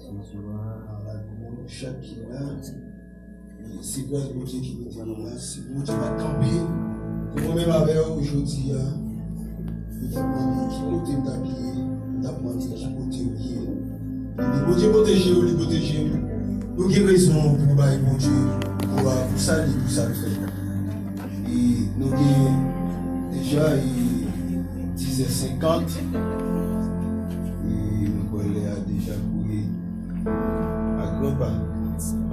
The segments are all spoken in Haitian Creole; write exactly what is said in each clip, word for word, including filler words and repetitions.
Bondye a, a lavi nou, chak ki la. Se gras Bondye ki mete nou la. Si Bondye pa t kanpe pou mwen menm avè w jodi a, m t ap mande ki kote m t ap ye, m t ap mande ki kote w ye. Li Bondye pwoteje w, li pwoteje m. Nou gen rezon pou nou bay Bondye glwa pou sa li, pou sa l fè. E nou gen deja, e, dizè senkant. E mwen kwè lè a deja kouri a gran pa.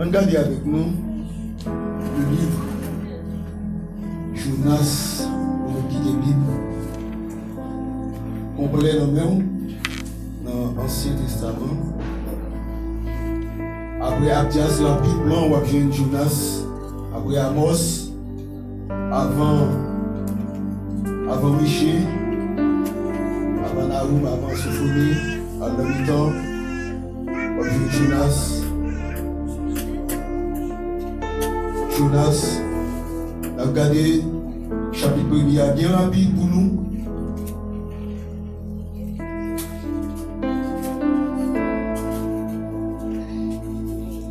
Ann gade avèk nou le livre Jonas, nou kite Bib konplè nan men w nan Ansyen Testaman. Apre Abdyas rapidman, w ap jwenn Jonas. Apre Amòs, avan, avan Miche, avan Nahum, avan Sofoni, al nan mitan, w ap jwenn Jonas. Jonas, n ap gade chapit premye a byen rapid pou nou.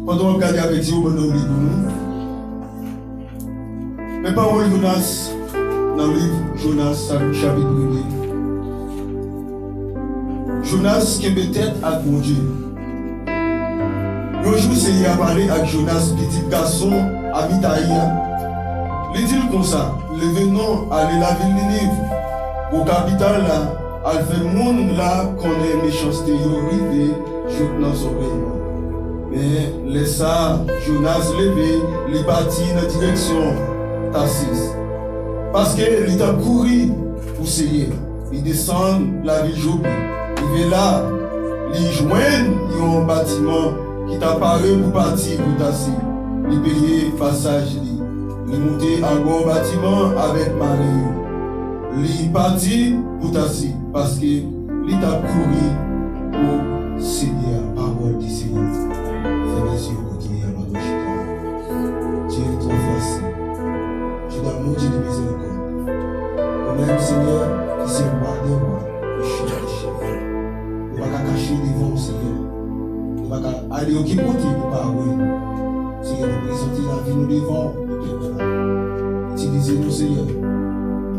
Pandan w ap gade avèk zye w, ban nou li pou nou. Men pawòl Jonas nan liv Jonas, chapit premye. Jonas kenbe tèt ak Bondye. Yon jou, Senyè a pale ak Jonas, pitit gason Amitayi a. Li di l konsa, leve non, ale lavil Niniv, gwo kapital la, al fè moun la konnen mechanste yo rive jouk nan zòrèy mwen. Men lè sa a, Jonas leve, li pati nan direksyon Tasis, paske li t ap kouri pou Senyè. Li desann lavil Jope. Rive la, li jwenn yon batiman ki t ap pare pou pati pou Tasis. Li peye pasaj li. Li moute abò batiman avèk maren yo. Li pati pou Tasis, paske li t ap kouri pou Senyè a. Pawòl di Senyè a. Fèmen zye w kote w ye a, pandan w chita. Dye twò fòse. Dye damou, Dye de mizèrikòd. Ou menm, Senyè, ki se wa dè wa, ki chèf dè chèf. Nou pa ka kache devan w, Senyè. Nou pa ka ale okenn kote pou pa wè nou. Senyè, nou prezante lavi nou devan w, nou kenbe la. Itilize nou, Senyè.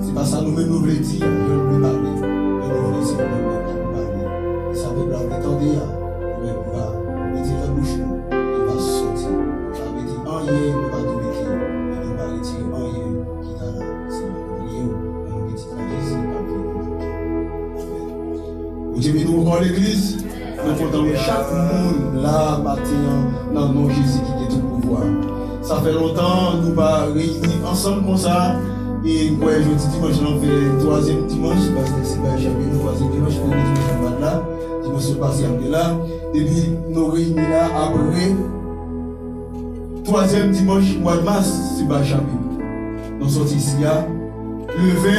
Se pa sa nou menm nou vle di, jan nou vle pale, men nou vle se nou menm ki pou pale. E sa pèp la vle tande a, nou menm nou va mete nan bouch nou, li va soti. Nou va mete anyen, nou va tou mete, men nou va retire anyen ki ta la, Senyè. Nou priye w nan non pitit la Jezi k ap viv. Amèn. Bondye beni w ankò, legliz. Nou kontan wè chak moun la maten an nan non Jezi ki gen tout pouvwa. Sa fè lontan nou pa reyini ansanm konsa. E m kwè jodi dimanch lan fè twazyèm dimanch, pastè Seba Chapin, twazyèm dimanch, premye dimanch nan mwa la, dimanch sot pase ap gen la. Depi nou reyini la apre twazyèm dimanch mwa mas, Seba Chapin. Nou sòti isi a, leve,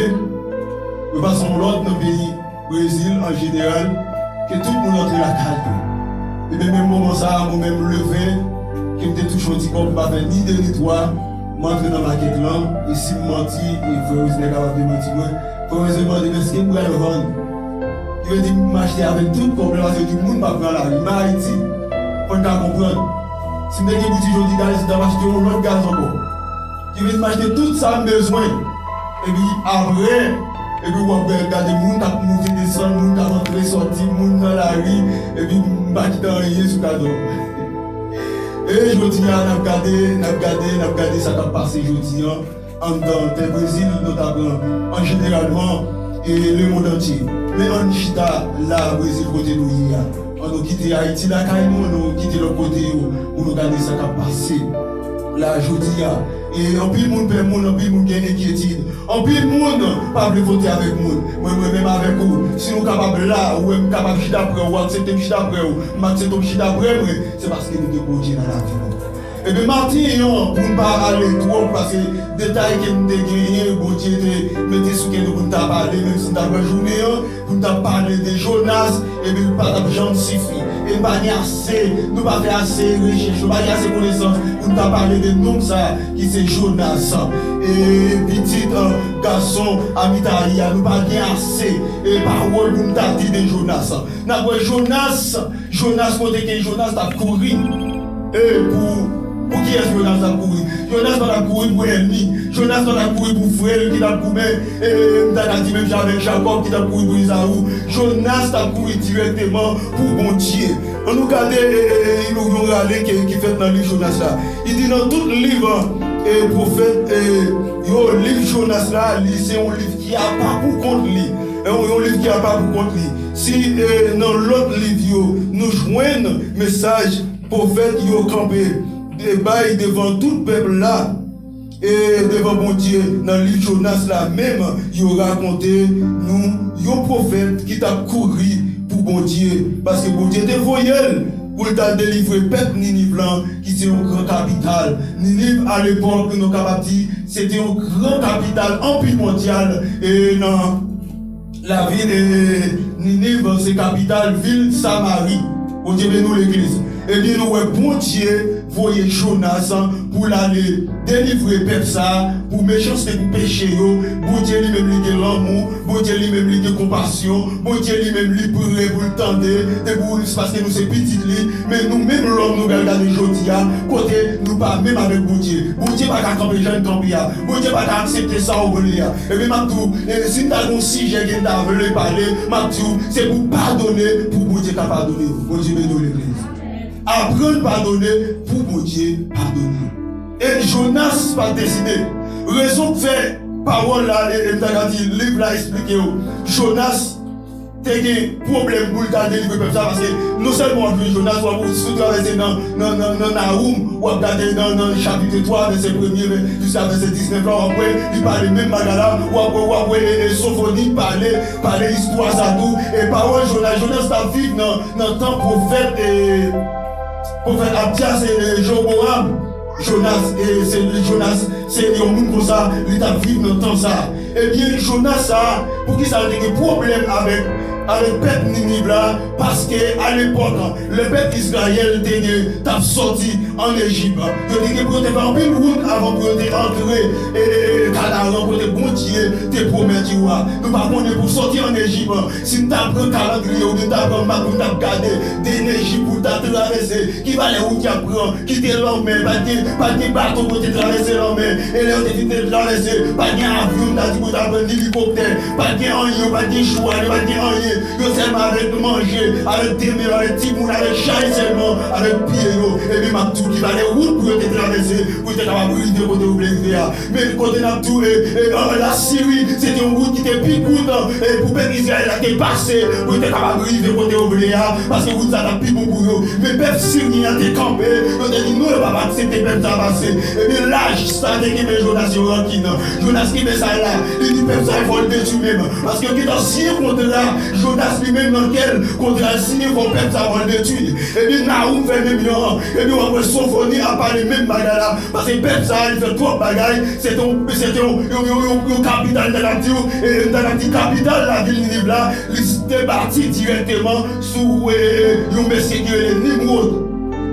nou pase yon lòt nan peyi Brezil an jeneral, ke tout moun antre lakay yo. Ebyen, menm moman sa a, mwen menm, m leve, ke m te touche yon ti kòb, m pa fè ni de ni twa, m antre nan makèt lan, e si m manti, e frè Wisner kapab demanti mwen, frè Wisner mande m, èske m pral vann? Ki vle di, m achte avèk tout kòb la, paske di moun pa pran lari, m Ayiti, fò n ka konprann. Si m te gen boutik jodi gaz, m t ap achte yon lòt gaz ankò. Ki vin m achte tout sa m bezwen. Epi apre, epi w ap wè, gade moun k ap moute desann, moun k ap antre sòti, moun nan lari, epi m pa kite anyen sou kado. E jodi a, n ap gade, n ap gade, n ap gade sa k ap pase jodi a, anndan tè Brezil, notableman, an jeneralman, e lemonn antye. Men ann chita la, Brezil, kote nou ye a. Ann nou kite Ayiti lakay nou, ann nou kite lòt kote yo, pou nou gade sa k ap pase la jodi a. E anpil moun pè moun, anpil moun gen enkyetid. Anpil moun pa vle vote avèk moun. Mwen, mwen menm avèk ou, si nou kapab la, ou wè m kapab chita prè w, ou aksepte m chita prè w, m aksepte w chita prè mwen, se paske nou gen Bondye nan lavi nou. Ebyen, maten an, pou n pa ale twòp, paske detay ke n te genyen, Bondye te mete sou kè nou pou n ta pale, menm si n ta pran jounen an, pou n ta pale de Jonas, ebyen, l pa t ap janm sifi. E pa gen ase, nou pa fè ase rechèch, nou pa gen ase konesans pou nou ta pale de nonm sa a ki se Jonas, e pitit, e, gason Amitayi a. Nou pa gen ase, e, pawòl pou nou ta di de Jonas. N ap wè Jonas, Jonas kote ke Jonas t ap kouri. E pou, pou kiyès Jonas t ap kouri? Jonas pa t ap kouri pou ènmi. Jonas pa t ap kouri pou frè l ki t ap goumen, e, m ta ka di menm jan avèk Jakòb ki t ap kouri pou Ezaou. Jonas t ap kouri dirèkteman pou Bondye. Ann nou gade, e, e, e, yon, yon rale ki, ki fèt nan liv Jonas la. Li di nan tout liv, e, pwofèt, e, yo, liv Jonas la, li se yon liv ki apa pou kont li. E, yon, yon liv ki apa pou kont li. Si, e, nan lòt liv yo, nou jwenn mesaj pwofèt yo kanpe, e, bay devan tout pèp la, e devan Bondye, nan liv Jonas la menm, yo rakonte nou yon pwofèt ki t ap kouri pou Bondye, paske Bondye te voye l pou l t al delivre pèp Niniv lan, ki se yon gran kapital. Niniv, alepòk, nou kapab di, se te yon gran kapital, anpi mondyal, e nan lavil, e, Niniv, se kapital vil Samari. Bondye beni w, legliz. Ebyen, nou wè Bondye voye Jonas pou l ale delivre pèp sa a pou mechanste, pou peche yo. Bondye li menm li gen lanmou, Bondye li menm li gen konpasyon, Bondye li menm li prè pou l tande, e pou, paske nou se pitit li. Men nou menm lòm, nou pral gade jodi a, kote nou pa menm avèk Bondye. Bondye pa ka kanpe jan l kanpe a. Bondye pa ka aksepte sa w vle a. Ebyen, m ap di w, e, si n ta gen yon sijè ke n ta vle pale, m ap di w, se pou padone, pou Bondye ka padone w. Bondye beni w, legliz. Aprann padone pou Bondye padone w. E Jonas pa t deside. Rezon k fè pawòl la, e, e m ta ka di liv la eksplike w. Jonas te gen pwoblèm pou l ta delivre pèp sa, paske non sèlman w ap li Jonas, w ap, si w travèse nan, nan, nan, nan Nawoum, w ap gade nan, nan chapit twa, vèsè premye, vè-, jiska vèsè diznèf la, w ap wè, li pale menm bagay la, w ap wè, w ap wè, e, e, Sofoni pale, pale istwa sa tou, e pawòl Jonas, Jonas t ap viv nan, nan tan pwofèt, e, pwofèt Abyas e, e Jewobowam. Jonas, e, se, Jonas, se yon moun konsa, li t ap viv nan tan sa. Ebyen, Jonas sa, poukisa l te gen pwoblèm avèk, avèk pèp Niniv la? Paske, alepòk, lè pèp Izrayèl te gen, t ap sòti ann Ejip, yo te gen pou yo te fè anpil wout avan pou yo te antre, e, e, e, Kanaran, kote Bondye te pwomèt yo a. Nou pa konnen pou sòti ann Ejip, si n ta pran kalandriye oubyen n ta pran map pou n t ap gade, de Nejip pou n ta travèse, ki valè wout y ap pran, kite lanmè, pa t gen, pa t gen bato pou yo te travèse lanmè. E lè yo te fin te travèse, pa t gen avyon, m ta di pou yo ta pran, ni elikoptè, pa t gen anyen, pa t gen chwal, pa t gen anyen. Yo sèlman avèk manje, avèk de men, avèk timoun, avèk chay sèlman, avèk pye yo. Ebyen, m ap di w ki valè wout pou yo te travèse, pou yo te kapab rive kote yo vle rive a. Men kote n ap di w, e, e, an, Lasiri, se te yon wout ki te pi kout, e, pou pèp Izrayèl la te pase, pou yo te kapab rive kote yo vle a, paske wout sa t ap pi bon pou yo. Men pèp siryen an te kanpe, yo te di, "Non, yo p ap aksepte pèp sa pase." Ebyen, laj sa te kenbe Jonas yon rankin. Jonas kenbe sa la, li di, "Pèp sa, fò l detwi menm." Paske yo gentan siyen kontra, Jonas li menm nan kè l, kontra l siyen, fò pèp sa, fò l detwi. Ebyen, Nawoum fè menm jan an. Ebyen, w ap wè Sofoni ap pale menm bagay la. Paske pèp sa a, li fè twòp bagay. Se te yon, se te yon, yon, yon, yon, yon kapital, m ta ka di w, e, m ta ka di kapital lavil Niniv la, li te bati dirèkteman sou, e, e, yon mesye ki rele Nimwod.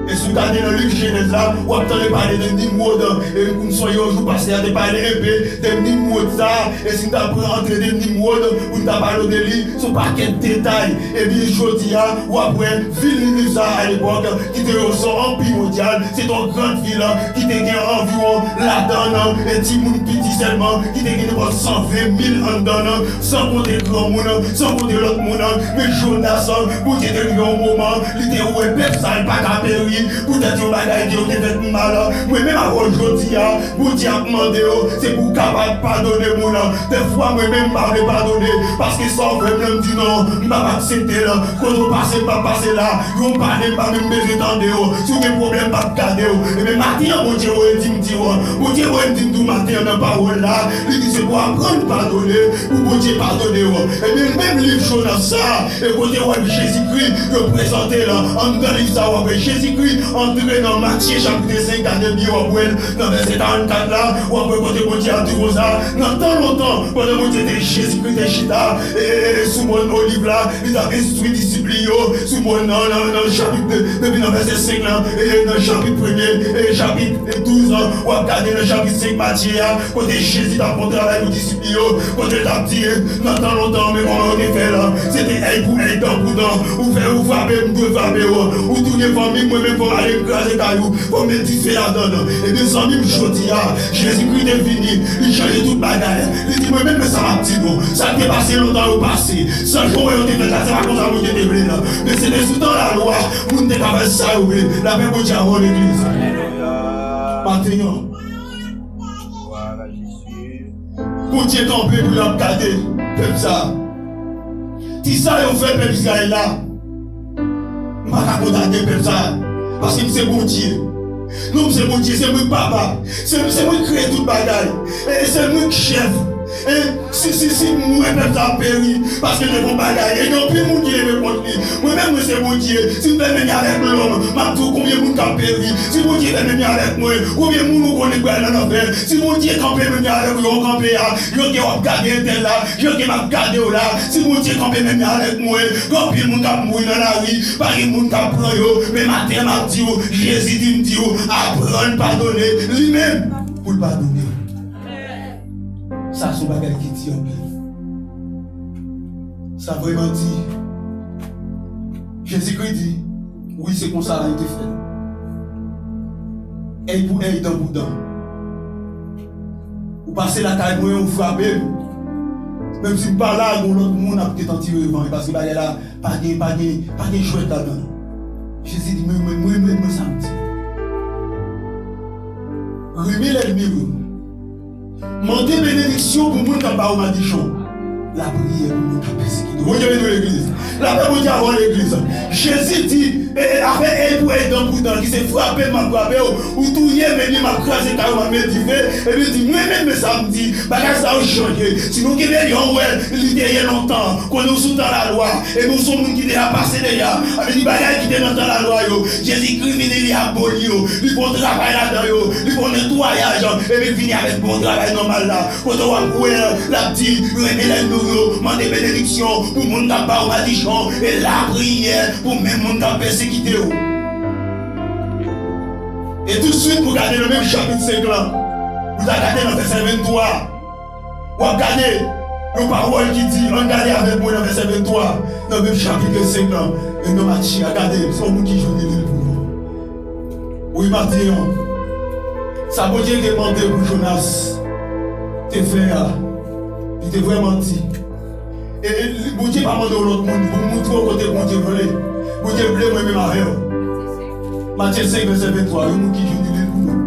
E si w gade nan liv Jenèz la, w ap tande pale de Nimwod. E m sonje yon jou pastè a te pale enpe de Nimwod sa a. E si n ta pran antre de Nimwod pou n ta pale w de li, se yon pakèt detay. Ebyen, jodi a, w ap wè vil Niniv sa a, alepòk, ki te yon sò anpi mondyal, se te yon gran vil ki te gen anviwon ladan l, e timoun piti sèlman, ki te gen nenpòt san ven mil anndan l, san konte granmoun, san konte lòt moun. Men Jonas, Bondye te rive yon moman, li te wè pèp sa a pa ka peri, poutèt yon bagay ke yo te fè mal. Mwen menm avè w jodi a, Bondye ap mande w, se pou w kapab padone moun. Dèfwa mwen menm m pa vle padone, paske sa w fè m nan, m di non, m p ap aksepte l. Kote w pase, m p ap pase la. Yo pale, m pa menm bezwen tande w. Si w gen pwoblèm, m p ap gade w. Ebyen, maten an, Bondye voye di m di w. Bondye voye m di m di w maten an nan pawòl la. Li di se pou w aprann padone, pou Bondye padone w. Ebyen, menm liv Jonas sa a, e kote w wè Jezikri, yo prezante l anndan liv sa a, w ap wè Jezikri, Antre nan Matye chapit senk, gade byen w ap wè l nan vèsè karannkat la, w ap wè kote Bondye ap di konsa, nan tan lontan, pandan Bondye te, Jezikri te chita, e, e, e, sou mòn Oliv la, li t ap enstwi disip li yo, sou mòn nan, nan, nan chapit de, depi nan vèsè senk lan, e, e, nan chapit premye, e, chapit douz lan, w ap gade nan chapit senk Matye a, kote Jezi t ap fè yon travay pou disip li yo, kote l t ap di, nan tan lontan, men kòman yo te fè l, se te èy pou èy, dan pou dan, ou fè, ou frape m, m dwe frape w, ou touye fanmi m, mwen menm fò m ale m kraze kay ou, fò m met dife ladan l. Ebyen, zanmi m, jodi a, Jezikri te vini, li chanje tout bagay, li di, mwen menm, men sa m ap di nou, sa k te pase lontan yo pase, sa Joel te fè la, se pa konsa Bondye te vle l, men se te sou tan lalwa, moun te ka fè sa yo vle, lapè Bondye avè w, legliz. Maten an, Bondye kanpe pou l ap gade pèp sa a. Ti sa yo fè pèp Izrayèl la, m pa ka kondane pèp sa a, paske m se Bondye. Non, m se Bondye, se mwen k papa. Se, se mwen k kreye tout bagay. E se mwen k chèf. E si, si, si m wè pèp sa ap peri, paske l te fè yon bagay, e gen anpil moun ki leve kont li. Mwen menm, mwen se Bondye. Si m fè menm jan avèk lòm, m ap di w konbyen moun k ap peri. Si Bondye fè menm jan avèk mwen, konbyen moun ou konnen k pral nan lanfè? Si Bondye kanpe menm jan avèk ou, yo kanpe a, jan ke w ap gade entèl la, jan ke m ap gade w la, si Bondye kanpe menm jan avèk mwen, gen anpil moun k ap mouri nan lari, pa gen moun k ap pran yo, men maten an m ap di w, Jezi di m di w, aprann padone li menm pou l padone w. Sa se yon bagay ki di anpil. Sa vrèman di. Jezikri di, wi, se konsa li te fè l. Èy pou èy, dan pou dan. Ou pase lakay mwen, ou frape m. Menm si m pa la, gon lòt moun ap gentan tire van, paske bagay la, pa gen, pa gen, pa gen jwèt ladan l. Jezi di, mwen, mwen, mwen, mwen, mwen, sa m di. Renmen lènmi w. Mande benediksyon pou moun k ap ba w madichon. Lapriyè pou moun k ap pèsekite w. Bondye beni w, legliz. Lapè Bondye avè w, legliz. Jezi di, e, e, afè èy pou èy, dan pou dan, ki se frape m, m ap frape w, ou touye m, ebyen, m ap kraze kay ou, m ap met dife, ebyen, di, mwen menm, men sa m di, bagay sa yo chanje. Si nou kenbe jan w wè l, li te ye lontan, konnen w sou tan lalwa, ebyen, w se yon moun ki deja pase deja. Sa vle di, bagay ki te nan tan lalwa yo, Jezikri vini, li aboli yo, li fè yon travay ladan yo, li fè yon netwayaj, epi l vini avèk bon travay nòmal la. Kote w ap wè l ap di, renmen lènmi w yo, mande benediksyon pou moun k ap ba w madichon, e lapriyè pou menm moun k ap pèsekite w. E tousuit, pou gade nan menm chapit senk lan, pou ta gade nan vèsè venntwa, w ap gade yon pawòl ki di, ann gade avèk mwen nan vèsè venntwa, nan menm chapit senk lan, e nan Matye a, gade, se yon moun ki jwenn li li pou nou. Wi, maten an, sa Bondye te mande pou Jonas te fè a, li te vrèman di. E, e, Bondye pa mande yon lòt moun pou moutre w kote Bondye vle. Bondye vle mwen menm avè w. Matye senk, vèsè venntwa, yon moun ki jwenn li li pou nou.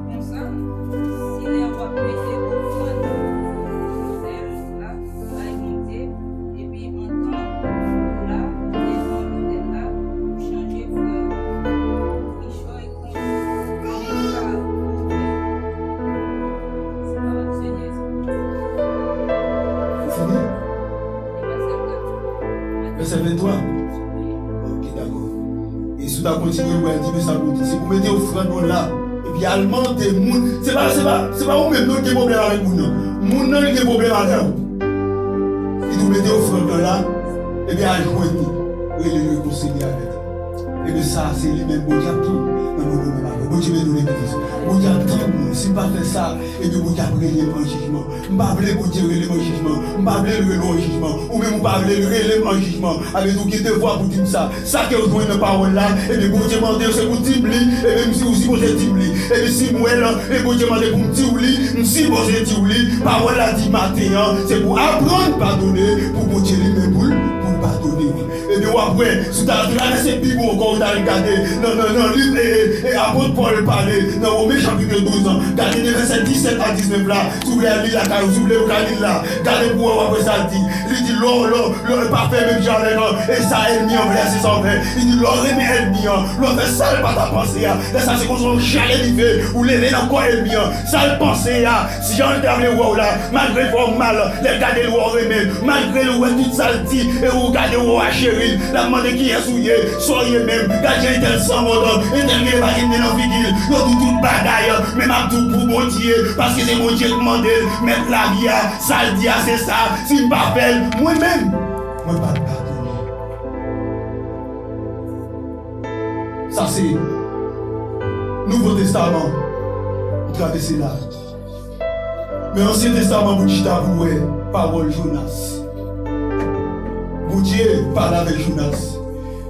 Konsa, si lè w ap mete ofrann nan lotèl la, bay Bondye, epi antan w la devan lotèl la, ou chanje frè w, kichòy kont, men sa ou fè. Se pawòl Senyè sa. Ou fini? Vèsè venntwa. Ok, dakò. E si w ta kontinye, w pral di, men sa pou di, se pou mete ofrann ou la, epi al mande moun, se pa, se pa, se pa ou menm non ki gen pwoblèm avèk moun nan. Moun nan li gen pwoblèm avè w. Li di w mete ofrann ou la, epi al jwenn li, rele l, rekonsilye avèk li. Ebyen sa, se li menm Bondye ap tann nan moman menm avè w. Bondye beni w, legliz. Bondye ap tann nou. Si n pa fè sa, ebyen Bondye ap rele n an jijman. M pa vle Bondye rele m an jijman. M pa vle l rele w an jijman. Ou menm ou pa vle l rele m an jijman. Sa vle di w gen devwa pou di m sa. Sa ke w jwenn nan pawòl la, ebyen Bondye mande w se pou w di m li, ebyen m si ou sipoze di m li. Ebyen si m wè l, e Bondye mande pou m di w li, m sipoze di w li. Pawòl la di maten an, se pou aprann padone, pou Bondye li menm pou l, pou l padone w. Ebyen w ap wè, si w ta travèse Bib ou ankò, ou ta al gade nan, nan, nan liv e, e, e apot Pòl pale nan Women chapit douz lan, gade de vèsè disèt a diznèf la, si w vle al li lakay ou, si w vle ou ka li l la, gade pou w wè, w ap wè sa l di. Li di, Lè w, lè w, lè w pa fè menm jan avèk, e sa ènmi an vle, se sa w fè. Li di, lè w renmen ènmi an, lè w fè sa l pa ta panse a, lè sa se konsa yon chalè dife ou leve nan kò ènmi an. Sa l panse a, si jan l ta vle wè w la, malgre l fè w mal, lè l gade l wè w renmen, malgre l wè tout sa l di, e ou gade w wè w a cheri l, l ap mande kiyès ou ye, sa w ye menm, gad jan entèl sanwont, entèl gen pa gen nen nan figi l, yo di w tout bagay, men m ap di w pou Bondye, paske se Bondye k mande l, mèt lavi a, sa l di a se sa, si m pa fè l, mwen menm, mwen p ap padone. Sa se Nouvo Testaman, m travèse la. Men Ansyen Testaman pou n chita pou wè pawòl Jonas. Bondye pale avèk Jonas.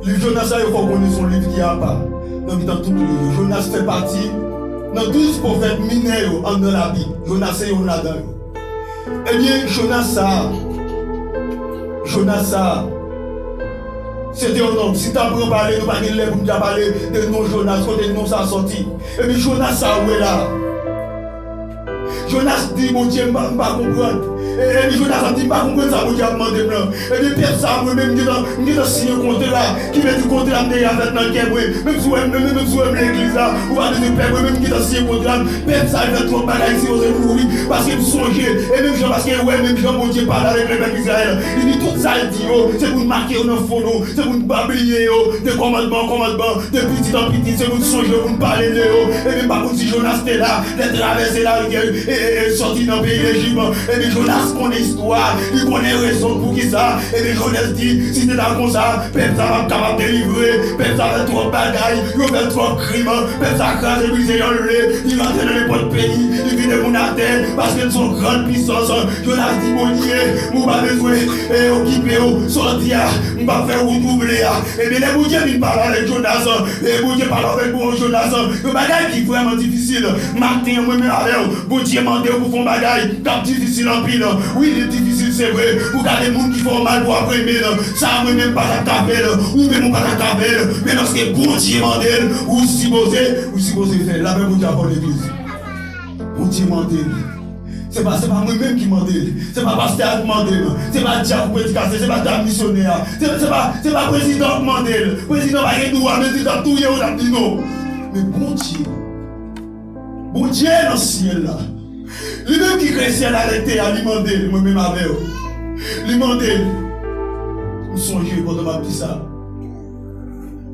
Liv Jonas la, yo fè w konnen se yon liv ki apa nan mitan tout liv yo. Jonas fè pati nan douz pwofèt minè yo anndan Labib. Jonas se yonn ladan yo. Ebyen, Jonas sa a, Jonas sa a, se te yon nonm. Si n ta pran pale, nou pa gen lè pou n ta pale de non Jonas, kote non sa a sòti. Ebyen, Jonas sa a ou wè la a. Jonas di Bondye, "M pa, m pa konprann." E, ebyen, Jonas ap di, "M pa konprann sa Bondye ap mande m lan." Ebyen, pèp sa a, mwen menm, m gentan, m gentan siyen kontra, ki vle di kontra m te fèt nan kè mwen. Menm si w wè m, menm, menm si w wè m legliz la, ou pa bezwen pè mwen, menm m gentan siyen kontra m. Pèp sa a fè twòp bagay, sipoze mouri, paske m sonje, e menm jan, paske wè, menm jan Bondye pale avèk lepèp Izrayèl, li di tout sa l di yo, se pou n make yo nan fon nou, se pou n pa bliye yo, de kòmandman an kòmandman, de pitit an pitit, se pou n sonje yo, pou n pale de yo. Ebyen, m pa konn si Jonas te la, lè travèse larivyè, e, e, e, sòti nan peyi Lejip. Ebyen, Jonas konnen istwa, li konnen rezon poukisa. Ebyen, Jonas di, si se ta konsa, pèp sa p ap kapab delivre, pèp sa fè twòp bagay, yo fè twòp krim, pèp sa kraze brize jan l vle, li rantre nan nenpòt peyi, li vide moun atè, paske l se yon gran pisans. Jonas di Bondye, ou pa bezwen, e, okipe w, sa w di a, m p ap fè wout ou vle a. Ebyen, lè Bondye vin pale avèk Jonas, lè Bondye pale avèk bon Jonas, yon bagay ki vrèman difisil. Maten an, mwen menm avè w, Bondye mande w pou fè yon bagay k ap difisil anpil. Wi, li difisil, se vre. Ou gade moun ki fè w mal pou w ap renmen l. Sa a, mwen menm, m pa t ap ka fè l. Ou menm, ou pa t ap ka fè l. Men lòske Bondye mande l, ou sipoze, ou sipoze fè l. Lapè Bondye avè w, legliz. Bondye mande l. Se pa, se pa mwen menm ki mande l. Se pa pastè a ki mande l. Se pa dyak ou predikatè. Se pa dam misyonè a. Se, se pa, se pa prezidan ki mande l. Prezidan pa gen dwa, men si l t ap touye w, l ap di non. Men Bondye, Bondye nan syèl la, li menm ki kreye syèl la avèk tè a, li mande l, mwen menm avè w. Li mande l. M sonje pandan m ap di sa.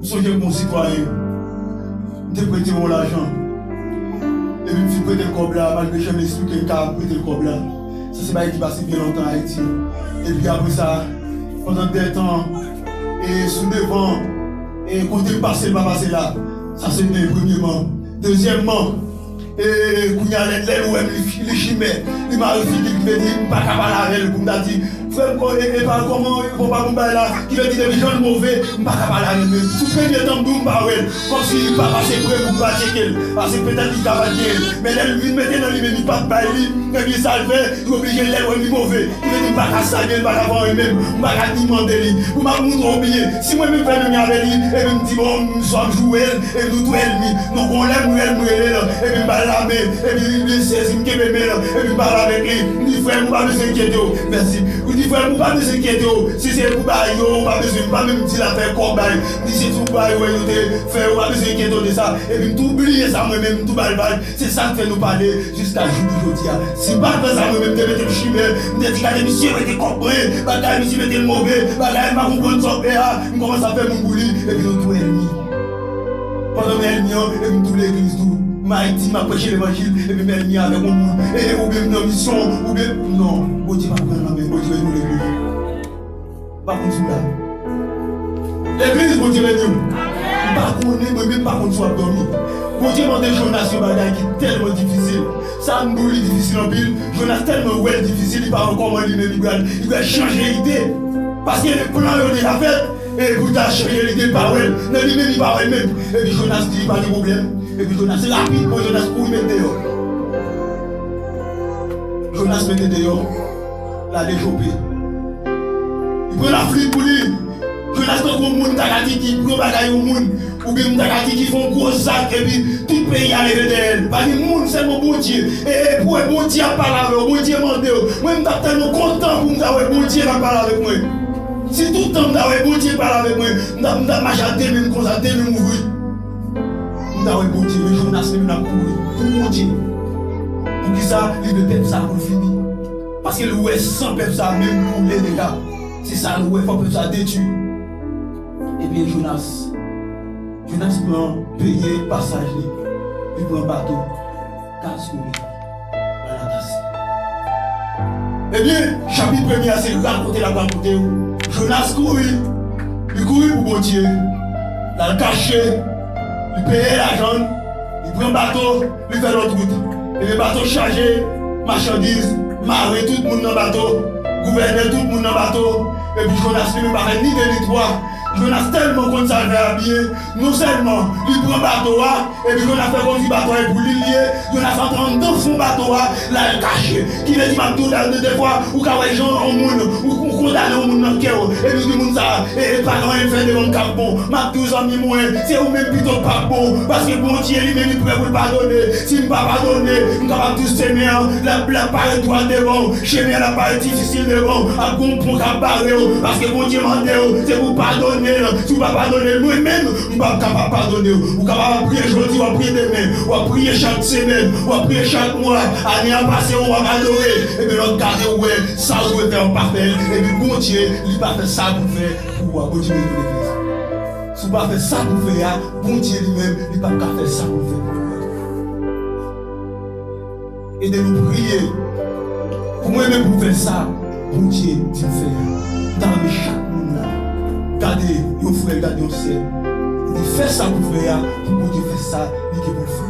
M sonje m gon sitwayen, m te prete yon lajan. Epi m fin prete l kòb la, malgre jan m esplike l ka, m prete l kòb la. Sa se bagay ki pase byen lontan Ayiti. Epi apre sa, pandan de tan, e sou devan, e kote m pase, l pa pase la. Sa se de, premyeman. Dezyèmman, E, kounye a, lè, lè l wè m, li, li chimè, li mare figi l, ki vle di, m pa ka pale avè l, pou m ta di, frè m, kò-, e, e pa kòman, e, bon, pa bon bagay la, ki vle di, depi jan l move, m pa ka pale avè l menm. Sou premye tan, m di w, m pa wè l, kòmsi li pa pase pre pou m pa tcheke l, paske petèt li ka pa t genyen l. Men lè l vin mete nan li menm, li pa t bay li, ebyen, sa l fè, li oblije, lè l wè m, li move. Li di m pa ka salye l, m pa ka fè anyen menm, m pa ka ni mande li. Pou m ap montre w byen, si mwen menm fè menm jan avè li, epi m di bon, m swa m joure l, epi nou tou ènmi. Donk, yon lè m rele, m rele l, epi m ba l lamen, epi li, li sezi, m kenbe men l, epi m pale avèk li. M di, frè m, ou pa bezwen enkyete w. Mèsi. Ou di, frè m, ou pa bezwen enkyete w. Si se pou bay yo, ou pa bezwen, m pa menm di l afè kòb bay. M di, se pou bay yo, yo te fè, ou pa bezwen enkyete w de sa. Epi m tou bliye sa mwen menm, m tou ba l vag. Se sa k fè nou pale jiska jou nou jodi a. Si m pa t fè sa, mwen menm, m te mete m chimè, m te di, gade misye, mete kòb mwen, bagay, misye mete l move, bagay, m pa konprann sa w fè a, m kòmanse ap fè moun pou li, epi nou tou ènmi. Pandan m ènmi an, epi m tou legliz tou. M Ayiti, m ap preche levanjil, epi m ènmi avèk yon moun, e, oubyen m nan misyon, oubyen, non, Bondye pa pran nan men, Bondye nou legliz. M pa konn si w la. Legliz, Bondye beni w. M pa konnen, mwen menm m pa konn si w ap dòmi. Bondye mande Jonas yon bagay ki tèlman difisil. Sa m di w, li difisil anpil. Jonas tèlman wè l difisil, li pa wè kòman li menm li pral, li pral chanje lide. Paske plan yo deja fèt, e pou l ta chanje lide, li pa wè l. Nan li menm, li pa wè l menm. Epi Jonas di, pa gen pwoblèm. Epi Jonas, rapidman, Jonas kouri met deyò. Jonas mete deyò, l ale Jope. Li pran laflit pou li. Jonas tankou yon moun ta ka di ki pran bagay yon moun, oubyen m ta ka di ki fè yon gwo zak, epi tout peyi a leve dèyè l. Pa gen moun, sèlman Bondye. E, e pou wè Bondye ap pale avè w, Bondye mande w. Mwen, m t ap tèlman kontan pou m ta wè Bondye k ap pale avèk mwen. Si tout tan m ta wè Bondye pale avèk mwen, m t ap, m t ap mache ak de men m konsa, de men m ouvri. M ta wè Bondye, men Jonas menm l ap kouri pou Bondye. Poukisa? Li vle pèp sa pou l fini. Paske l wè san pèp sa menm koule deja. Se sa l wè, fò pèp sa detwi. Ebyen, Jonas, Jonas pran, peye pasaj li, li pran bato, kaz kouri, la l ap pase. Ebyen, chapit premye a se rakonte l ap rakonte w. Jonas kouri, li kouri pou Bondye, l al kache, li peye lajan l, li pran bato, li fè lòt wout. Ebyen, bato chaje machandiz, mare tout moun nan bato, gouvène tout moun nan bato. Epi Jonas li menm pa fè ni de ni twa. Jonas tèlman konn sa l fè a byen, non sèlman li pran bato a, epi Jonas fè kòmsi bato a e pou li l ye, Jonas antre anndan fon bato a, l al kache. Ki vle di m ap di w la, de, defwa, ou ka wè jan yon moun, ou, ou kondane yon moun nan kè w, epi w di moun sa a, e, e pa gen anyen l fè devan m k ap bon. M ap di w zanmi mwen, se ou menm pito k p ap bon, paske Bondye li menm li prè pou l padone. Si m pa padone, m kapab di w chemen an, l ap, l ap parèt dwat devan w, chemen an ap parèt difisil devan w, ap gen yon pon k ap bare w, paske Bondye mande w, se pou w padone l. Si w pa padone l, mwen menm, m p ap kapab padone w. Ou kapab ap priye jodi, w ap priye demen, w ap priye chak semèn, w ap priye chak mwa, ane a pase, w ap adore, epi lè w gade, w wè sa w dwe fè, w pa fè l, epi Bondye, li pa fè sa pou fè pou ou a. Bondye mete nou legliz. Si w pa fè sa pou fè a, Bondye li menm, li p ap ka fè sa pou l fè pou ou a. Ede nou priye pou mwen menm pou fè sa Bondye di m fè a. M ta renmen chak moun la gade yon frè, gade yon sè, li fè sa pou fè a, pou Bondye fè sa li gen pou l fè.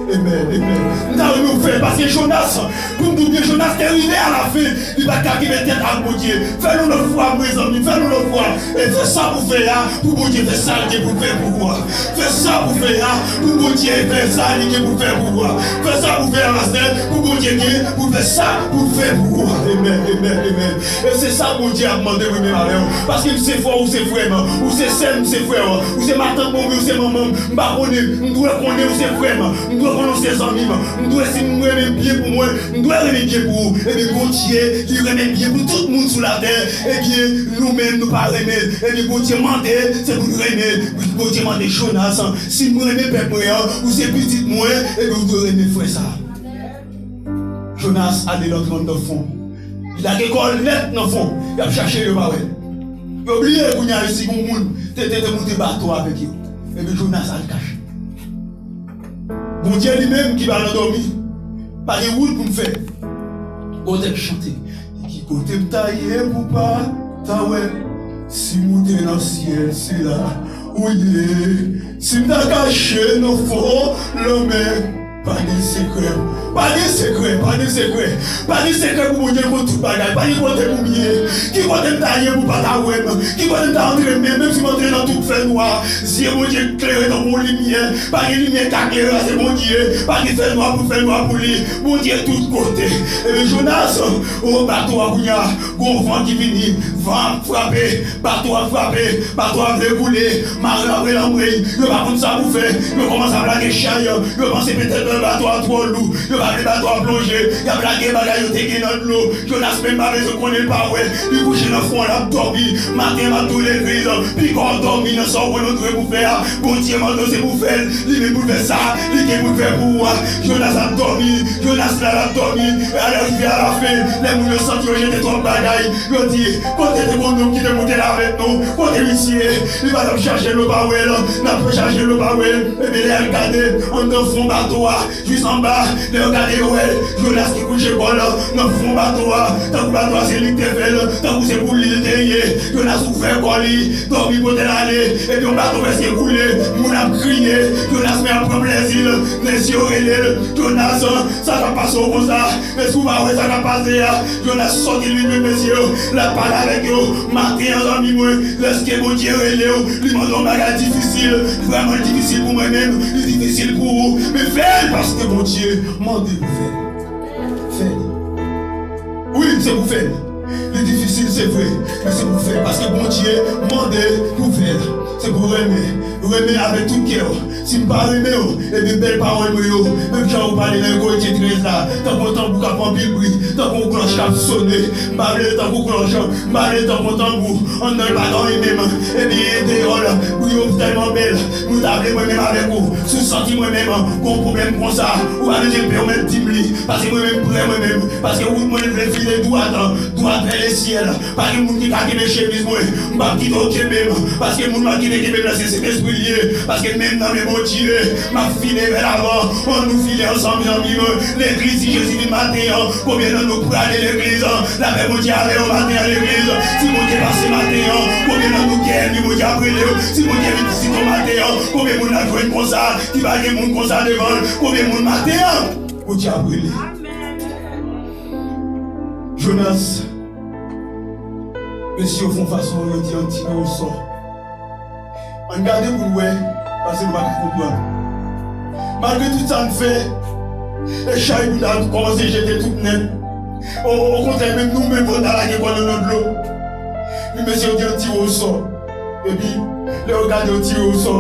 Amen, amen. M ta renmen w fè, paske Jonas, pou m di w byen, Jonas te rive alafen, li pa t ka kenbe tèt ak Bondye. Fè l yon lòt fwa, mezanmi, fè l yon lòt fwa. E fè sa pou fè a, pou Bondye fè sa l gen pou l fè pou ou a. Fè sa pou fè a, pou Bondye fè sa li gen pou l fè pou ou a. Fè sa pou fè a, pastè, pou Bondye gen pou l fè sa pou l fè pou ou a. Amen, amen, amen. E se sa Bondye ap mande mwen menm avè w. Paske m se frè w, ou se frè m, ou se sè m, ou se frè w, ou se matant mwen, ou se manman m, m pa konnen, m dwe konnen ou se frè m, m dwe konnen ou se zanmi m, m dwe, si m renmen byen pou mwen, m dwe renmen byen pou ou. Ebyen, Bondye, li renmen byen pou tout moun sou latè. Ebyen, nou menm, nou pa renmen l. Ebyen, Bondye mande, se pou n renmen. Bondye mande Jonas, si m renmen pèp mwen an, ou se pitit mwen, ebyen, ou dwe renmen frè sa a. Jonas ale, l antre anndan fon. Li lage kò l nèt nan fon. Y ap chache l, yo pa wè l. Yo bliye kounye a si gon moun te, te, te moute bato avèk yo. Ebyen, Jonas al kache. Bondye li menm ki pa nan dòmi. Pa gen wout pou m fè. Kote m chante. Ki kote m ta ye pou pa ta wè m? Si m moute nan syèl, se la ou ye. Si m ta kache nan fon lanmè, pa gen sekrè. Pa gen sekrè, pa gen sekrè. Pa gen sekrè pou Bondye konn tout bagay. Pa gen kote pou m ye. Ki kote m ta ye pou pa ta wè m? Ki kote m ta antre menm, menm si m antre nan tout fènwa? Zye Bondye klere tankou yon limyè. Pa gen limyè k ka klere, se Bondye. Pa gen fènwa pou fènwa pou li. Bondye tout kote. Ebyen, Jonas, o, bato a kounye a, gon van ki vini, van ap frape, bato a frape, bato a vle koule, mare a vle lanmwey, yo pa konn sa pou fè, yo kòmanse ap lage chay, yo panse petèt bato a twò lou, yo pa vle bato a plonje, y ap lage bagay yo te gen nan dlo. Jonas menm pa bezwen konnen, l pa wè, li kouche nan fon an, l ap dòmi. Maten an, m ap di w legliz, pika w dòmi nan sa w konnen w dwe pou fè a, Bondye mande w se pou w fè l, li menm pou l fè sa li gen pou l fè pou ou a. Jonas ap dòmi, Jonas la, l ap dòmi, e alè rive alafen, lè moun yo santi yo jete twòp bagay, yo di, kote te gon nonm ki te moute la avèk nou? Kote misye? Li pa t ap chache l, nou pa wè l, n ap chache l, nou pa wè l. Ebyen, lè y al gade anndan fon bato a, jis anba, lè yo gade, yo wè Jonas ki kouche kò l nan fon bato a, tankou bato a se li k te fè l, tankou se pou li l te ye. Jonas ouvè kò li, dòmi pote l ale, epi yon bato prèske koule, moun ap kriye, Jonas men ap pran plèzi l, mesye yo rele l, Jonas, sa k ap pase w konsa? Èske w pa wè sa k ap pase a? Jonas sòti li menm, mesye yo, l ap pale avèk yo. Maten an, zanmi mwen, lèske Bondye rele w, li mande w yon bagay difisil, vrèman li difisil pou mwen menm, li difisil pou ou, men fè l paske Bondye mande pou fè l. Fè l. Wi, se pou fè l. Li difisil, se vre, men se pou fè, paske Bondye mande pou fè l. Se pou renmen, renmen avèk tout kè w. Si m pa renmen w, ebyen bèl pawòl mwen yo, menm jan ou pale nan Korinti trèz la, tankou yon tanbou k ap fè anpil bri, tankou yon klòch k ap sone, m pa vle l tankou klòch, m pa vle l tankou yon tanbou, anndan l pa gen anyen menm, ebyen deyò l, bri yo tèlman bèl, mwen ta vle mwen menm avèk ou, si w santi mwen menm, gon pwoblèm konsa, ou pa bezwen pè, ou mèt di m li, paske mwen menm prè mwen menm, paske wout mwen vle file dwat, dwat vè lesyèl. Pa gen moun ki ka kenbe chemiz mwen. M p ap kite w kenbe m. Paske moun m ap kite kenbe m nan se Sentespri l ye. Paske men m nan men Bondye. M ap file vè lavan. Ann nou file ansanm, zanmi m. Legliz, si Jezi vin maten an, konbyen nan nou prale legliz? Lapè Bondye avè w maten an, legliz. Si Bondye pase maten an, konbyen nan nou kè enmi Bondye ap rele w? Si Bondye vin vizite w maten an, konbyen moun n ap jwenn konsa, ki pa gen moun konsa devan l? Konbyen moun maten an Bondye ap rele? Jonas, mesye yo fè yon fason, yo di, ann tire w sò. Ann gade pou n wè, paske nou pa ka konprann. Malgre tout sa n fè, e chay pou n ta kòmanse jete tout nèt. O, okontrè, menm nou menm, fò n ta lage kò nou nan dlo. Men mesye yo di, ann tire w sò. Epi, lè yo gade, yo tire w sò.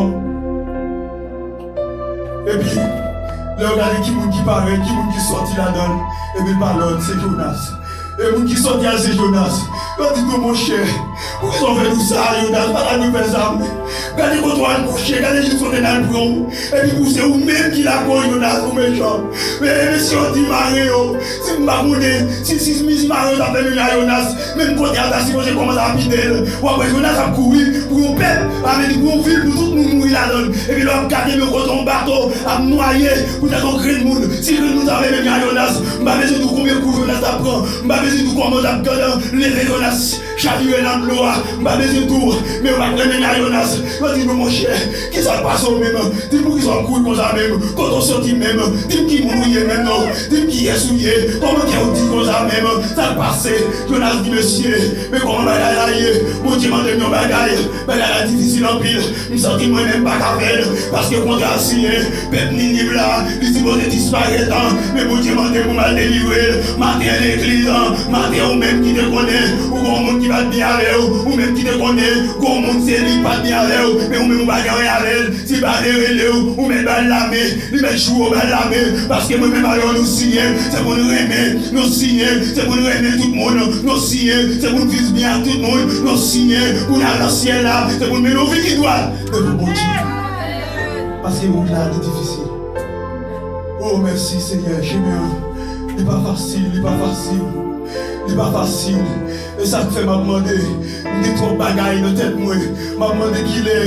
Epi, lè yo gade ki moun ki parèt, ki moun ki sòti ladan l, epi pa lòt, se Jonas. E moun ki sòti a, se Jonas. Yo di tou, monchè, poukisa w fè nou sa, Jonas? Pa ta dwe fè sa, mwen. Gade kote w al kouche, gade jis kote n al pran w. Epi pou se ou menm ki lakoz, Jonas, ou mechan. Men, mesye yo di mare yo. Si m pa konnen, si, si, si mare yo ta fè menm jan a Jonas, menm kote a ta sipoze kòmanse lapide l. W ap wè Jonas ap kouri pou yon pèp, sa vle di pou yon vil, pou tout moun mouri ladan l. Epi lè w ap gade, men kote yon bato ap nwaye poutèt yon grenn moun. Si grenn moun sa fè menm jan a Jonas, m pa bezwen di w konbyen kou Jonas t ap pran. M pa bezwen di w kòman l t ap gade leve Jonas chavire nan dlo a. M pa bezwen di w, men yo pa t renmen jan a Jonas. Yo di, non, monchè, kisa k pase w menm? Di m poukisa w kouri konsa menm? Kote w soti menm? Di m ki moun ou ye menm non? Di m kiyès ou ye? Kòman kè w di konsa menm? Sa k pase? Jonas di, mesye, men kòman bagay la ye? Bondye mande m yon bagay. Bagay la difisil anpil. M santi mwen menm m pa ka fè l. Paske kontra siyen. Pèp Niniv la, li sipoze disparèt. Men Bondye mande m pou m al delivre l. Maten an legliz, maten an ou menm ki te konnen, ou gon moun ki pa t byen avè w, ou menm ki te konnen, gon moun se li k pa t byen avè w, men ou menm ou pa gen anyen avè l. Si l pa vle rele w, ou mèt ba l lamen, li mèt joure w ba l lamen, paske mwen menm avè w nou siyen, se pou n renmen, nou siyen, se pou n renmen tout moun, nou siyen, se pou n viv byen ak tout moun, nou siyen, pou n al nan syèl la, se pou n mennen yon vi ki dwat devan Bondye. Paske wout la, li difisil. O, mèsi, Senyè, chemen an, li pa fasil, li pa fasil, li pa fasil. E sa k fè m ap mande, m gen twòp bagay nan tèt mwen. M ap mande kilè,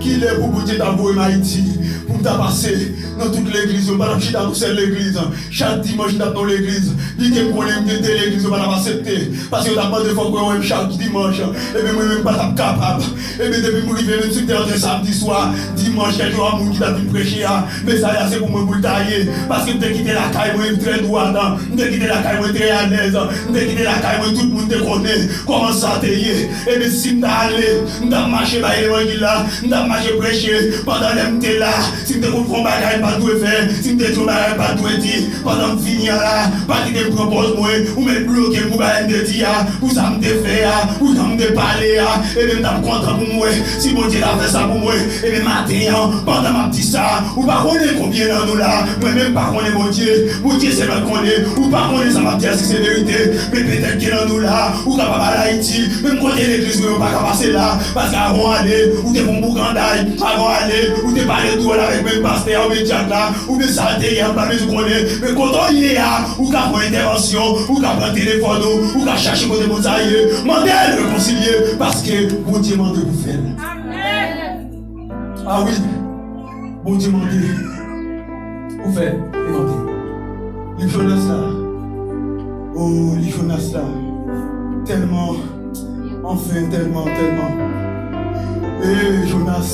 kilè pou Bondye ta voye m Ayiti, pou m ta pase nan tout legliz yo. M pa t ap chita nan sèl legliz. Chak dimanch, m t ap nan yon legliz. Byen ke m konnen m gen de legliz yo pa t ap aksepte. Paske yo t ap mande fòk yo wè m chak dimanch. Ebyen, mwen menm, m pa t ap kapab. Ebyen, depi m rive, menm si m te rantre samdi swa, dimanch, kèlkeswa moun ki t ap vin preche a, mesaj la se pou mwen pou l ta ye. Paske m te kite lakay mwen trè dwat. M te kite lakay mwen trè alèz. M te kite lakay mwen, tout moun te konnen kòman sa te ye. Ebyen, si m ta ale, m t ap mache bay levanjil la, m t ap mache preche. Pandan lè m te la, si m te konn fè yon bagay m pa t dwe fè, si m te di yon bagay m pa t dwe di, pandan m fini an la, pa kite m pran pòz mwen, ou mèt bloke m pou bagay m te di a, pou sa m te fè a, pou jan m te pale a, ebyen m t ap kontan pou m wè si Bondye ta fè sa pou mwen. Ebyen maten an, pandan m ap di sa, ou pa konnen konbyen nan nou la, mwen menm m pa konnen Bondye, Bondye sèlman konnen, ou pa konnen sa m ap di a si se verite, men petèt gen nan nou la, ou kapab al Ayiti, menm kote legliz mwen yo pa ka pase la, paske avan w ale, ou te fè yon boukanday, avan w ale, ou te pale dwòl avèk menm pastè a oubyen dyak la, oubyen sa l te ye a, m pa bezwen konnen, men kote w ye a, ou ka fè yon entèvansyon, ou ka pran telefòn ou, ou ka chache kote moun sa ye, mande l rekonsilye, paske Bondye mande pou fè l. A wi, Bondye mande pou fè l, li mande. Liv Jonas la, o, liv Jonas la, tèlman, anfen, tèlman, tèlman. E Jonas,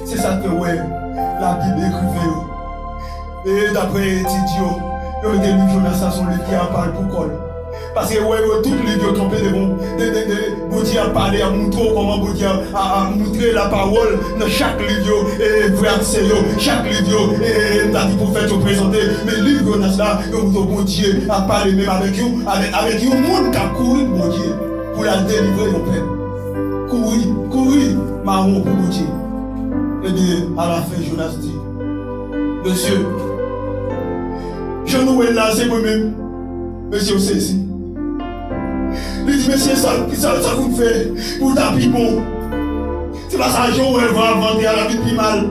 se sa ke wè Labib, ekriven yo. E daprè etid yo, yo mete liv Jonas la se yon liv ki apa l pou kò l. Paske wè yo tout liv yo kanpe devan, de, de, de, Bondye ap pale, ap moutre w kòman Bondye ap, ap, ap moutre lapawòl nan chak liv yo, e, e, frè ak sè yo, chak liv yo, e, e, e, m ta di pwofèt yo prezante, men liv Jonas la, yo moutre w Bondye ap pale menm avèk yon, avèk, avèk yon moun k ap kouri pou Bondye, pou l al delivre yon pèp. Kouri, kouri, mawon pou Bondye. Ebyen, alafen, Jonas di, mesye, jan nou wè l la, se mwen menm. Mesye yo sezi. Li di, mesye, sa, sa, sa pou n fè pou l ta pi bon? Se pa sa, jan w wè van ap vante a, l ap vin pi mal.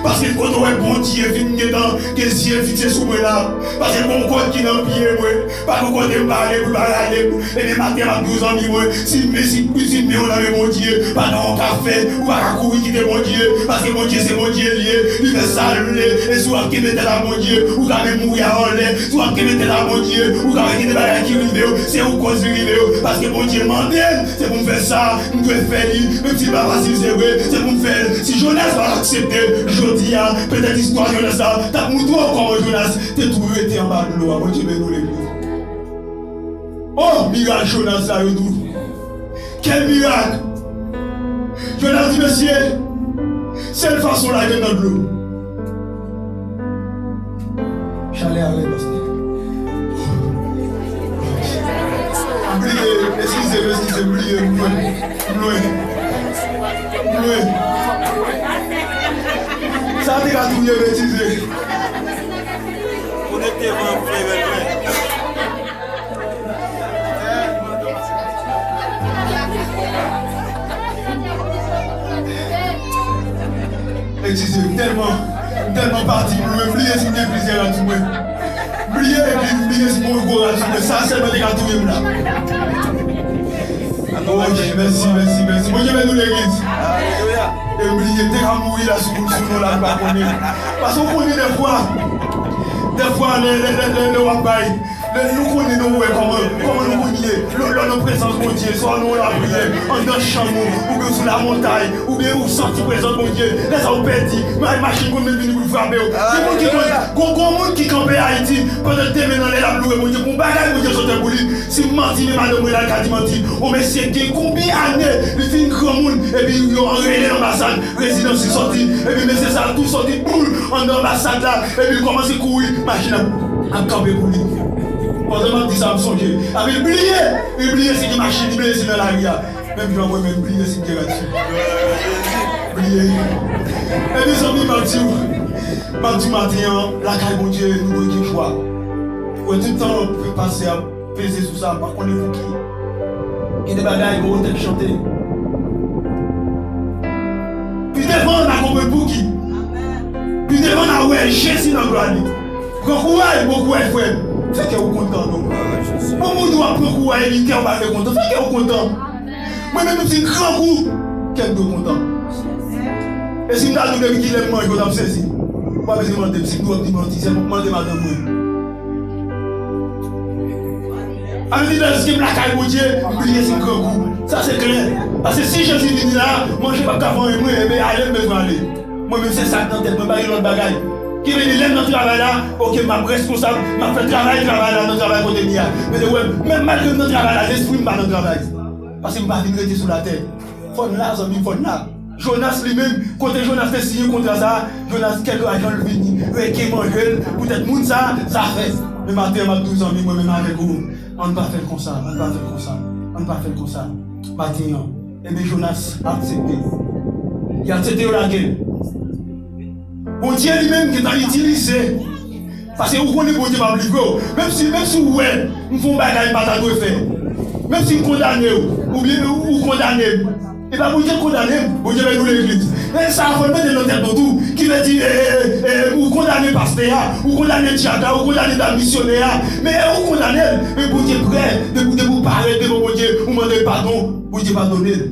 Paske kote w wè Bondye vin gentan gen zye l fikse sou mwen la. Paske gon kòd ki nan pye mwen. Pa gon kote m pa ale pou l pa rale m. Ebyen, maten an, m ap di w, zanmi mwen, si men, si, si men w nan men Bondye, pa nan yon kafe, ou pa ka kouri kite Bondye, paske Bondye se Bondye l ye, li fè sa l vle, e si w ap kenbe tèt a Bondye, ou ka menm mouri a anlè, si w ap kenbe tèt a Bondye, ou ka wè gen de bagay ki rive w, se ou koz li rive yo, paske Bondye mande m, se pou m fè sa, m dwe fè li, menm si l pa fasil, se vre, se pou m fè l. Si Jonas pa t aksepte, jodi a, petèt istwa Jonas la t ap moutre w kòman Jonas te tou rete anba dlo a. Bondye beni w, legliz. Oh, mirak Jonas la, yo di w. Kèl mirak! Jonas di, mesye, sèl fason lage m nan dlo. Chalè a rèd, pastè. M bliye, eskize m, eskize m, m bliye, m lwen, m lwen, m lwen. Sa te ka touye m, eskize. Konekte van ap fè rèd mwen. Eskize, m tèlman, m tèlman pati, m bliye si m gen plizyè rad sou mwen. M bliye, epi m bliye si m gen gwo rad sou mwen. Sa sèlman te ka touye m la. Woy, mèsi, mèsi, mèsi. Bondye beni w, legliz. E m bliye, m te ka mouri la sou, sou non la, m pa konnen. Paske w konnen dèfwa, dèfwa, lè, lè, lè, lè, lè w ap bay, lè nou konnen, nou wè kòman, kòman nou konnen, lè, lè w nan prezans Bondye, swa nou lapriyè, anndan chanm ou, oubyen sou lamontay, oubyen ou santi prezans Bondye, lè sa ou pèdi, ma-, machin konn menm vini pou l frape w. Gen moun ki konn, gon, gon moun ki kanpe Ayiti, pandan l te men nan lè l ap loure Bondye, pou yon bagay Bondye sot fè pou li, si m manti, men madanm mwen la ka di manti, yon mesye gen konbyen ane, li fin granmoun, epi yo anrele l anbasad, rezidans li sòti, epi mesye sa a tou sòti boul anndan anbasad la, epi l kòmanse kouri, machin ap, ap kanpe pou li. Pandan m ap di sa, m sonje. Epi l bliye, li bliye si gen machin, li bliye si l nan lari a. Menm jan mwen menm, m bliye si m gen rad sou mwen. Bliye. Epi zanmi, m ap di w, m ap di w maten an, lakay Bondye, nou dwe gen jwa. Wè, tout tan pase ap peze sou sa, pa konnen pou ki. Gen de bagay, bon, tèt chante. Pi devan, n a konprann pou ki. Pi devan, n a wè Jezi nan glwa li. Pran kouraj, bon kouraj, frè m. Fè kè w kontan, non. Bon, moun w ap pran kouraj, epi kè w pa vle kontan. Fè kè w kontan. Mwen menm, m se grangou, kè m dwe kontan. E si m ta di w depi kilè m manje, w t ap sezi. Ou pa bezwen mande m, si m di w ap di manti, sèlman mande madanm mwen. Ann li lè jiske m lakay Bondye, m bliye si m grangou. Sa se klè. Paske si Jezi vini la, manje p ap ka vanyen mwen, ebyen ale m bezwen ale. Mwen menm se sa k nan tèt mwen, pa gen lòt bagay. Ki vle di lè m nan travay la, oke, m ap reskonsab, m ap fè travay, travay la, nan travay kote m ye a. Men de wè, menm malgre m nan travay la, lespri m pa nan travay. Paske m pa vin rete sou latè. Fò n la, zanmi, fò n la. Jonas li menm, kote Jonas te siyen kontra sa a, Jonas kèk ajan l vini, reke manje l, poutèt moun sa a, zafè. Men maten an, m ap di w, zanmi, mwen menm avèk ou, ann pa fè l konsa, ann pa fè l konsa, ann pa fè l konsa. Maten an, ebyen, Jonas aksepte. Li aksepte yo lage l. Bondye li menm gentan itilize. Paske ou konnen Bondye p ap livre w. Menm si, menm si ou wè m fè yon bagay m pa ta dwe fè. Menm si m kondane w, oubyen ou, ou kondane m. E pa Bondye k kondane m. Bondye beni w legliz. E sa a fò n mete nan tèt nou tou. Ki vle di, e, e, e, e, ou kondane pastè a, ou kondane dyak la, ou kondane dam misyonè a. Men e ou kondane l. Men Bondye prè, depi, depi ou parèt devan Bondye, ou mande l padon, Bondye padone l.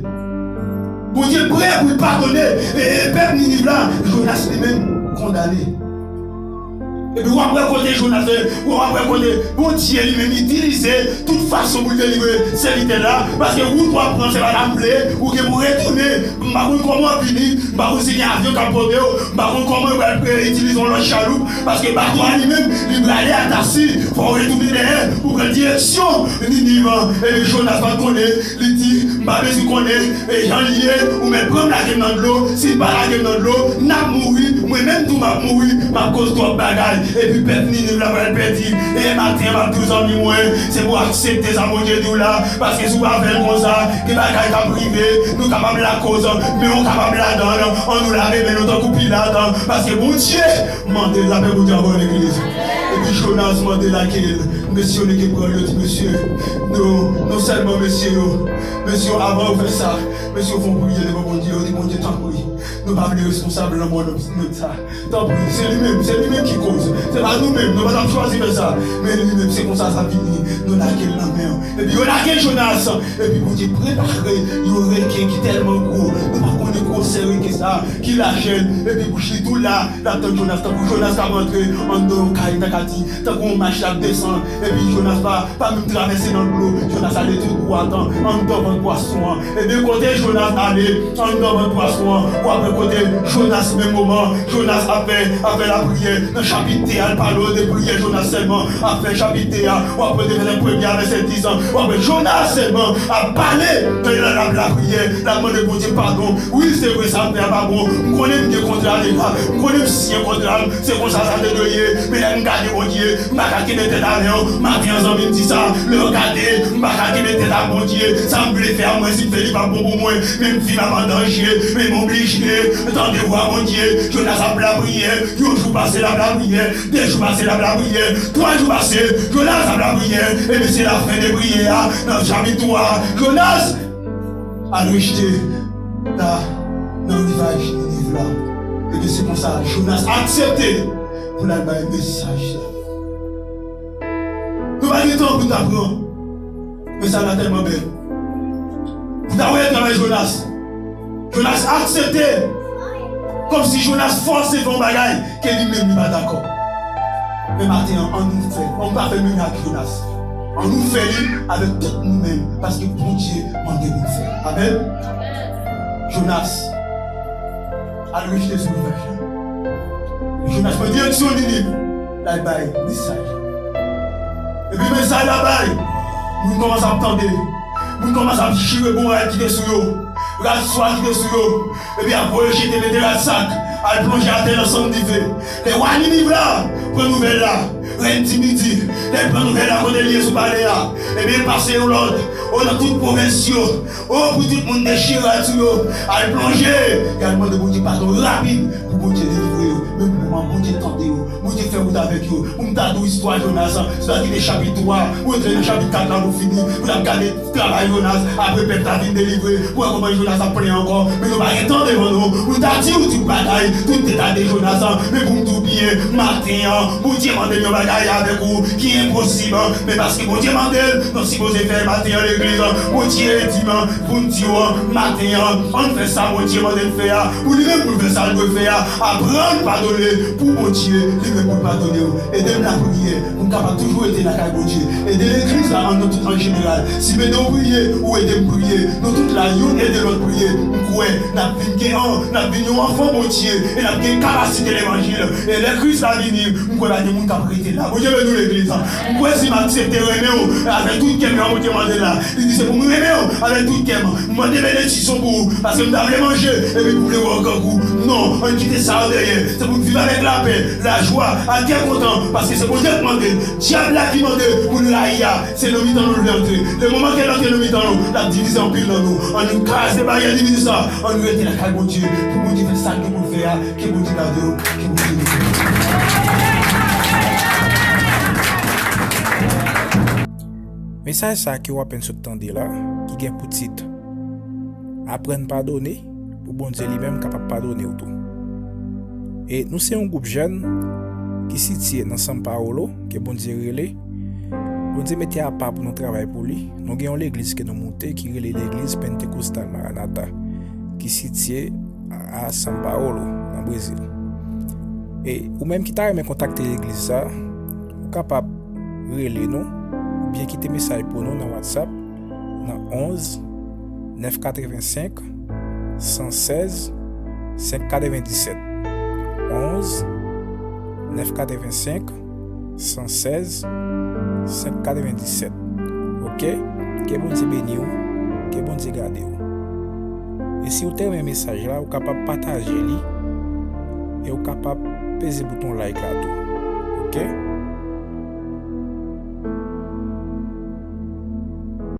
Bondye prè pou l padone, e, e, pèp Niniv la, Jonas li menm kondane. Epi w ap wè kote Jonas, w ap wè kote Bondye li menm itilize tout fason pou l delivre sèvitè l la, paske wout w ap pran se pa la m vle, ou gen pou retounen. M pa konn kòman w ap vini, m pa konn si gen avyon k ap pote w, m pa konn kòman yo pral itilize yon lòt chaloup, paske bato a li menm, li prale a Tasi, fò w retounen dèyè pou pran direksyon Niniv. Epi Jonas pa t konnen, li di, m pa bezwen konnen, e jan l ye, ou mèt pran m lage m nan dlo, si n pa lage m nan dlo, n ap mouri, mwen menm tou m ap mouri, m ap koz twòp bagay, epi pèp Niniv la pral pèdi. E maten an m ap di w zanmi mwen, se pou w aksepte sa Bondye di w la, paske si w pa fè l konsa, gen bagay k ap rive, nou kapab lakoz, men w kapab ladan l, annou lave men nou tankou Pilat, paske Bondye mande l, lapè Bondye avè w legliz. Epi Jonas mande lakèl, mesye yo leve pran l, yo di mesye, nou, non sèlman mesye yo, mesye yo avan yo fè sa, mesye yo fè yon priyè devan Bondye, yo di Bondye tanpri, nou pa vle responsab lanmò nonm sa. Tanpri, se li menm, se li menm ki koz. Se pa nou menm, nou pa t ap chwazi fè sa. Men li menm, se konsa sa vini. Nou lage l nan men w. Epi yo lage Jonas. Epi Bondye prepare yon reken ki tèlman gwo. Nou pa konnen gwosè reken sa, ki lajè l. Epi bouch li tou la, l ap tann Jonas. Tankou Jonas k ap rantre anndan yon kay, n ta ka di. Tankou yon mach l ap desann. Epi Jonas pa pa menm travèse nan dlo, Jonas ale tou dwat anndan vant pwason an. Ebyen, kote Jonas ale, anndan vant pwason an, w ap wè kote Jonas, menm moman, Jonas ap fè, ap fè lapriyè. Nan chapit de a, l pale w de priyè Jonas sèlman ap fè. Chapit de a, w ap wè de vèsè premye a vèsè dis an, w ap wè Jonas sèlman ap pale, l ap lapriyè, l ap mande Bondye padon. Wi, se vre, sa m fè a pa bon. M konnen m gen kontra deja. M konnen m siyen kontra m. Se konsa sa te dwe ye. Men lè m gade Bondye, m pa ka kenbe tèt avè w. Maten an, zanmi m di sa. Lè w gade, m pa ka kenbe tèt ak Bondye. Sa m vle fè a, mwen, si m fè li p ap bon pou mwen. Men m vin ap an danje. Men m oblije tande vwa Bondye. Jonas ap lapriyè. Yon jou pase l ap lapriyè. De jou pase l ap lapriyè. Twa jou pase. Jonas ap lapriyè. Ebyen, se lafen de priyè a. Nan chapit twa, Jonas al rejte la nan rivaj Niniv la. Ebyen, se konsa Jonas aksepte pou l al bay mesaj la. Nou pa gen tan pou n ta pran, mesaj la tèlman bèl. Pou n ta wè travay Jonas. Jonas aksepte. Kòmsi Jonas fòse fè yon bagay ke li menm li pa dakò. Men maten an, annou fè. Annou pa fè menm jan ak Jonas. Annou fè li avèk tout nou menm, paske Bondye mande nou fè. Amèn. Jonas al rejte sou rivaj la. Jonas pran direksyon Niniv. L al bay mesaj la. Epi mesaj la bay, moun kòmanse ap tande. Moun kòmanse ap chire bon rad ki te sou yo. Rad swa ki te sou yo. Epi ap voye jete, mete rad sak, al plonje atè nan sann dife. Lè wa Niniv la pran nouvèl la, rèn di midi, lè l pran nouvèl la kote l ye sou palè a, ebyen, l pase yon lòd, o, nan tout pwovens yo, o, pou tout moun dechire rad sou yo, al plonje, e al mande Bondye padon rapid pou Bondye delivre yo. Men pou moman, Bondye tande yo, Bondye fè wout avèk yo. Pou m ta di w istwa Jonas, se pa kite chapit twa, ou antre nan chapit kat la pou fini, pou n ap gade travay Jonas, apre pèp la vin delivre, pou wè kòman Jonas ap plenyen ankò. Men nou pa gen tan devan nou pou n ta di w tout bagay, tout deta de Jonas, men pou m di w byen, maten an, Bondye mande m yon bagay avèk ou ki enposib, men paske Bondye mande l, nou sipoze fè l maten an legliz. Bondye di m pou m di w maten an, ann fè sa Bondye mande n fè a, pou li menm pou l fè sa l dwe fè a, aprann padone pou Bondye li menm pou l padone w. Ede m lapriyè, pou m kapab toujou rete lakay Bondye. Ede legliz la an nou tout an jeneral. Si m ede w priye, ou ede m priye. Nou tout la, youn ede lòt priye. M kwè n ap vin gen an, n ap vin yon anfan Bondye, e n ap gen kapasite levanjil. E lè Kris la vini, m kwè pa gen moun k ap rete la. Bondye beni w, legliz la. M kwè si m aksepte renmen w avèk tout kè m, jan Bondye mande la. Li di se pou m renmen w avèk tout kè m. M mande benediksyon pou ou, paske m ta vle manje, epi pou m vle wè w grangou. Non, ann kite sa yo dèyè. Se pou n viv avèk lapè, lajwa, ak kè kontan, paske se Bondye k mande l. Dyab la ki mande pou n rayi a, se nan mitan nou l vle antre. Lè moman ke l antre nan mitan nou, l ap divize anpil nan nou. Ann nou kraze baryè divizyon sa, ann nou rete lakay Bondye, pou Bondye fè sa l gen pou l fè a, ke Bondye gade w, ke Bondye beni w. Mesaj sa ke w apenn sot tande la, ki gen pou tit Aprann padone pou Bondye li menm kapab padone w tou. E nou se yon gwoup jèn ki sitiye nan São Paulo, ke Bondye rele. Bondye mete apa pou nou travay pou li. Nou gen yon legliz ke nou moute ki rele Legliz Pentekostal Maranata, ki sitiye a, a São Paulo, nan Brezil. E ou menm ki ta renmen kontakte legliz sa, ou kapab rele nou oubyen kite mesaj pou nou nan WhatsApp nan onz, nèf katrevensenk, san sèz, senk katrevendisèt. Onz, nèf katrevensenk, san sèz, senk katrevendisèt. Ok? Ke Bondye beni w. Ke Bondye gade w. E si w te renmen mesaj la, ou kapab pataje li. E ou kapab peze bouton like la tou. Ok?